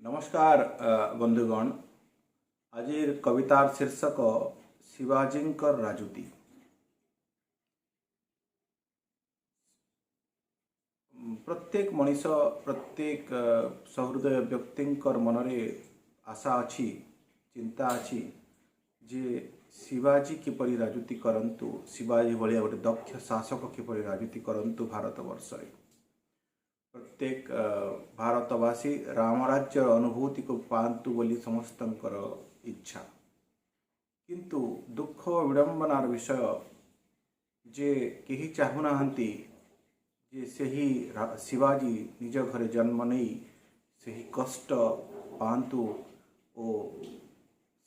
ନମସ୍କାର ବନ୍ଧୁଗଣ। ଆଜିର କବିତାର ଶୀର୍ଷକ ଶିବାଜୀଙ୍କର ରାଜୁତି। ପ୍ରତ୍ୟେକ ମଣିଷ, ପ୍ରତ୍ୟେକ ସହୃଦୟ ବ୍ୟକ୍ତିଙ୍କର ମନରେ ଆଶା ଅଛି, ଚିନ୍ତା ଅଛି ଯେ ଶିବାଜୀ କିପରି ରାଜୁତି କରନ୍ତୁ, ଶିବାଜୀ ଭଳିଆ ଗୋଟେ ଦକ୍ଷ ଶାସକ କିପରି ରାଜୁତି କରନ୍ତୁ ଭାରତବର୍ଷରେ। ପ୍ରତ୍ୟେକ ଭାରତବାସୀ ରାମରାଜ୍ୟର ଅନୁଭୂତିକୁ ପାଆନ୍ତୁ ବୋଲି ସମସ୍ତଙ୍କର ଇଚ୍ଛା। କିନ୍ତୁ ଦୁଃଖ ଓ ବିଡ଼ମ୍ବନାର ବିଷୟ ଯେ କେହି ଚାହୁଁନାହାନ୍ତି ଯେ ସେହି ଶିବାଜୀ ନିଜ ଘରେ ଜନ୍ମ ନେଇ ସେହି କଷ୍ଟ ପାଆନ୍ତୁ ଓ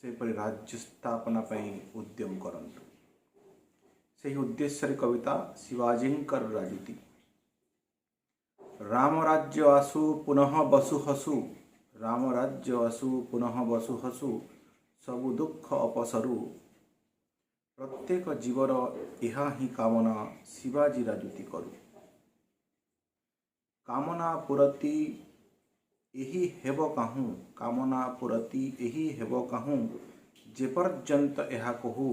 ସେପରି ରାଜ୍ୟ ସ୍ଥାପନା ପାଇଁ ଉଦ୍ୟମ କରନ୍ତୁ। ସେହି ଉଦ୍ଦେଶ୍ୟରେ କବିତା ଶିବାଜୀଙ୍କର ରାଜୁତି। ରାମରାଜ୍ୟ ଆସୁ ପୁନଃ ବସୁ ହସୁ, ରାମରାଜ୍ୟ ଆସୁ ପୁନଃ ବସୁ ହସୁ, ସବୁ ଦୁଃଖ ଅପସରୁ। ପ୍ରତ୍ୟେକ ଜୀବର ଏହା ହିଁ କାମନା, ଶିବାଜୀ ରାଜୁତି କରୁ। କାମନା ପୂରତି ଏହି ହେବ କାହୁଁ, କାମନା ପୂରତି ଏହି ହେବ କାହୁଁ, ଯେପର୍ଯ୍ୟନ୍ତ ଏହା କହୁ।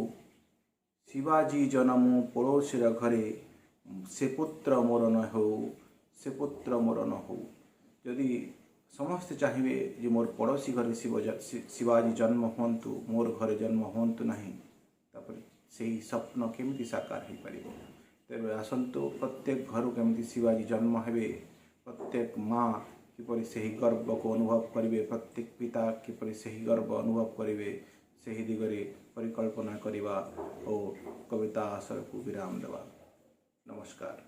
ଶିବାଜୀ ଜନମୁ ପଡ଼ୋଶୀର ଘରେ, ସେ ପୁତ୍ର ମୋର ନ ହେଉ, ସେ ପୁତ୍ର ମୋର ନ ହଉ। ଯଦି ସମସ୍ତେ ଚାହିଁବେ ଯେ ମୋର ପଡ଼ୋଶୀ ଘରେ ଶିବାଜୀ ଜନ୍ମ ହୁଅନ୍ତୁ, ମୋର ଘରେ ଜନ୍ମ ହୁଅନ୍ତୁ ନାହିଁ, ତାପରେ ସେହି ସ୍ୱପ୍ନ କେମିତି ସାକାର ହେଇପାରିବ? ତେବେ ଆସନ୍ତୁ, ପ୍ରତ୍ୟେକ ଘରୁ କେମିତି ଶିବାଜୀ ଜନ୍ମ ହେବେ, ପ୍ରତ୍ୟେକ ମା କିପରି ସେହି ଗର୍ବକୁ ଅନୁଭବ କରିବେ, ପ୍ରତ୍ୟେକ ପିତା କିପରି ସେହି ଗର୍ବ ଅନୁଭବ କରିବେ, ସେହି ଦିଗରେ ପରିକଳ୍ପନା କରିବା ଓ କବିତା ଆସରକୁ ବିରାମ ଦେବା। ନମସ୍କାର।